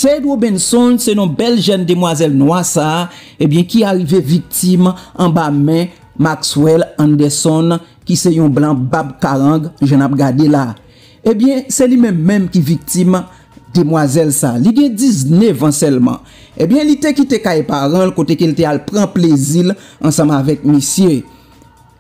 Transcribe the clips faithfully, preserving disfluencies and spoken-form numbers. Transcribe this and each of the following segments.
Sade Robinson se non bèl jèn demwazèl nwa sa a, ebyen, ki arive viktim anba men Maxwell Anderson, ki se yon blan bab karang, jan n ap gade la. Ebyen, se li menm menm ki viktim demwazèl sa. Li gen diznèf an sèlman. Ebyen, li te kite kay paran l kote ke l te al pran plezi l ansanm avèk misye.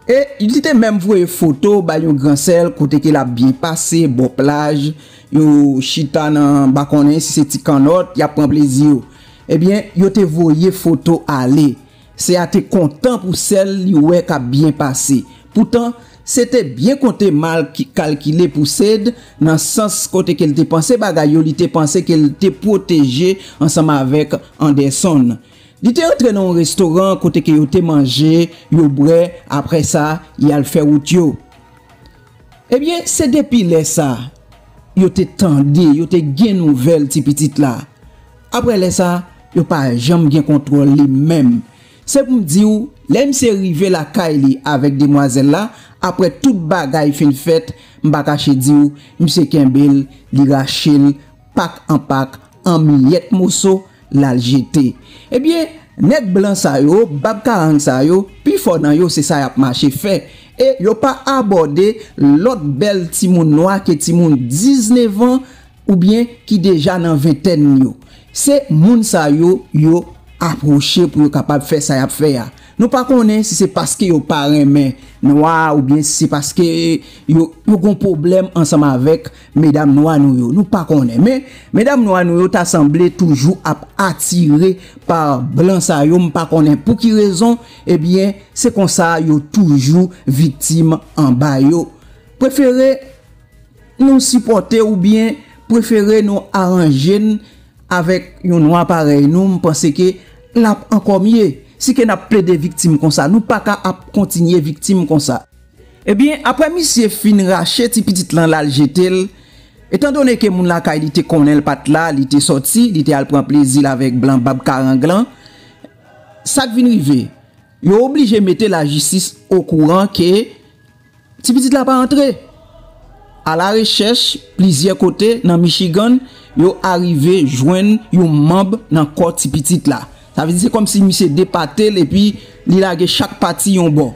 E li te menm voye foto bay yon gran sè l kote ke l ap byen pase bò plaj, yo chita nan, m pa konnen si se ti kannòt, y ap pran plezi yo. Ebyen, yo te voye foto ale. Sè a te kontan pou sè l li wè k ap byen pase. Poutan, se te byen konte mal ki kalkile pou Sade, nan sans kote ke l te panse bagay yo, li te panse ke l te pwoteje ansanm avèk Anderson. Li te antre nan yon restoran kote ke yo te manje, yo bwè, apre sa, y al fè wout yo. Ebyen, se depi lè sa, yo te tande, yo te gen nouvèl ti pitit la. Apre lè sa, yo pa janm gen kontwòl li menm. Se pou m di w, lè misye rive lakay li avèk demwazèl la, apre tout bagay fin fèt, m pa kache di w, misye kenbe l, li rache l, pak an pak, an miyèt moso, l al jete. Ebyen, nèg blan sa yo, bab karang sa yo, pifò nan yo se sa y ap mache fè. E yo pa abòde lòt bèl timoun nwa ke timoun diznèf an oubyen ki deja nan ventèn yo. Se moun sa yo, yo apwoche pou yo kapab fè sa y ap fè a. Nou pa konnen si se paske yo pa renmen nwa oubyen si se paske yo, yo gon pwoblèm ansanm avèk medam nwa nou yo. Nou pa konnen. Men, medam nwa nou yo ta sanble toujou ap atire pa blan sa yo. M pa konnen pou ki rezon. Ebyen, se konsa yo toujou viktim anba yo. Prefere nou sipòte oubyen prefere nou aranje n avèk yon nwa parèy nou, m panse ke l ap ankò mye. Si ke n ap plede viktim konsa, nou pa ka ap kontinye viktim konsa. Ebyen, apre misye fin rache ti pitit lan, l al jete l, etandone ke moun lakay li te konnen l pa t la, li te sòti, li te al pran plezi l avèk blan bab karang lan, sa k vin rive? Yo oblije mete lajistis okouran ke ti pitit la pa antre. Alarechèch plizyè kote nan Michigan, yo arive jwenn yon manb nan kò ti pitit la. Sa vle di se kòmsi misye depate l epi li lage chak pati yon bò.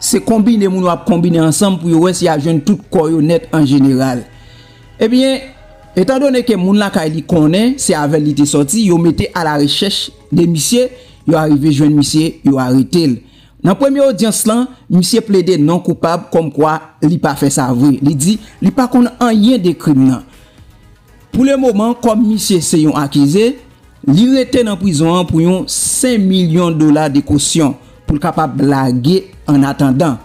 Se konbine moun yo ap konbine ansanm pou yo wè si y a jwenn tout kò yo nèt an jeneral. Ebyen, etandone ke moun lakay li konnen se avè l li te sòti, yo mete alarechèch de misye, yo arive jwenn misye, yo arete l. Nan premye odyans lan, misye plede non koupab kòmkwa li pa fè sa vre. Li di li pa konn anyen de krim nan. Pou le moman, kòm misye se yon akize, li rete nan prizon an pou yon senk milyon dola de kosyon pou l kapab lage annatandan.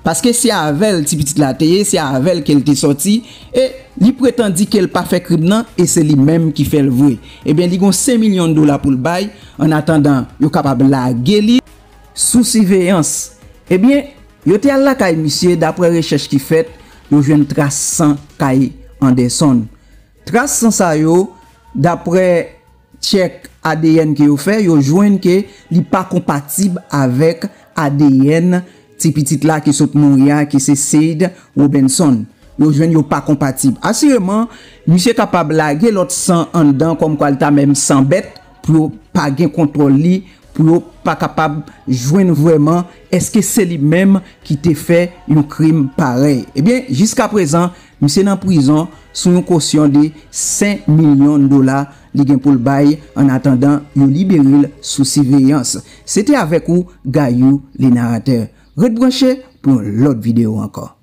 Paske se avè l ti pitit la te ye, se avè l ke l te sòti, e li pretann di ke l pa fè krim nan e se li menm ki fè l vre. Ebyen, li gon senk milyon dola pou l bay, annatandan yo kapab lage li sou siveyans. Ebyen, yo te al lakay misye, daprè rechèch ki fèt, yo jwenn tras san kay Anderson. Tras san sa yo, daprè tchèk A D N ke yo fè, yo jwenn ke li pa konpatib avèk A D N ti pitit la ki sot mouri a, ki se Sade Robinson. Yo jwenn yo pa konpatib. Asireman, misye kapab lage lòt san anndan kòmkwa l ta menm san bèt pou yo pa gen kontwòl li, pou yo pa kapab jwenn vrèman èske se li menm ki te fè yon krim parèy. Ebyen, jiskaprezan, misye nan prizon sou yon kosyon de senk milyon dola li gen pou l bay annatandan yo libere l sou siveyans. Se te avèk ou, Gayou, le naratè. Ret branche pou yon lòt videyo ankò.